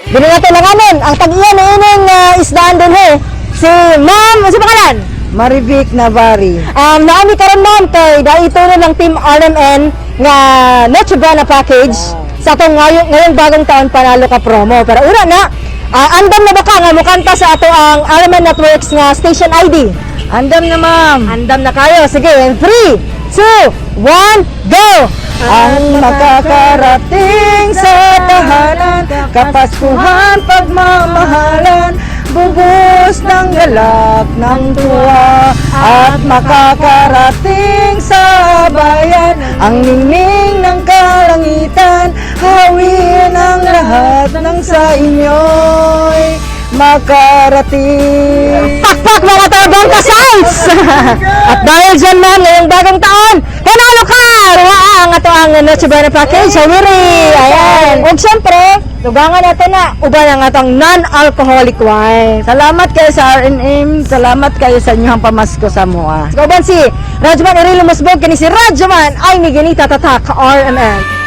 Dili nato langanon ang tag-iya niining isdaan dinhi. Si Ma'am, ano pangalan? Marivic Navari. Naa mi karon, ma'am, kay daito na ng Team RMN nga Noche Buena package sa atong ngayong bagong taon panalo ka promo. Pero una na, andam na ba ka nga mukanta sa ato ang RMN Networks nga station ID? Andam na, ma'am. Andam na kayo. Sige, in 3, 2, 1, go! Ang makakarating sa tahanan, kapaskuhan, pagmamahalan, bubus ng galak ng tuwa, at makakarating sa bayan, ang ningning ng kalangitan, hawin ang lahat ng sa inyo'y makarating. Pakpak, mga tabang ka-sites! At dahil dyan, ma'am, ngayong bagong taon, panalo ka! Kuha ang ato ang Noche Buena package sa Wiri! Ayan! Ug syempre, dugangan natin na uban ang atong non-alcoholic wine. Salamat kayo sa RNM, salamat kayo sa inyong pamasko sa mua. Kauban si Rajman Aurelio Musbog, kini si Rajman ay Miguelita Tatak, RMN.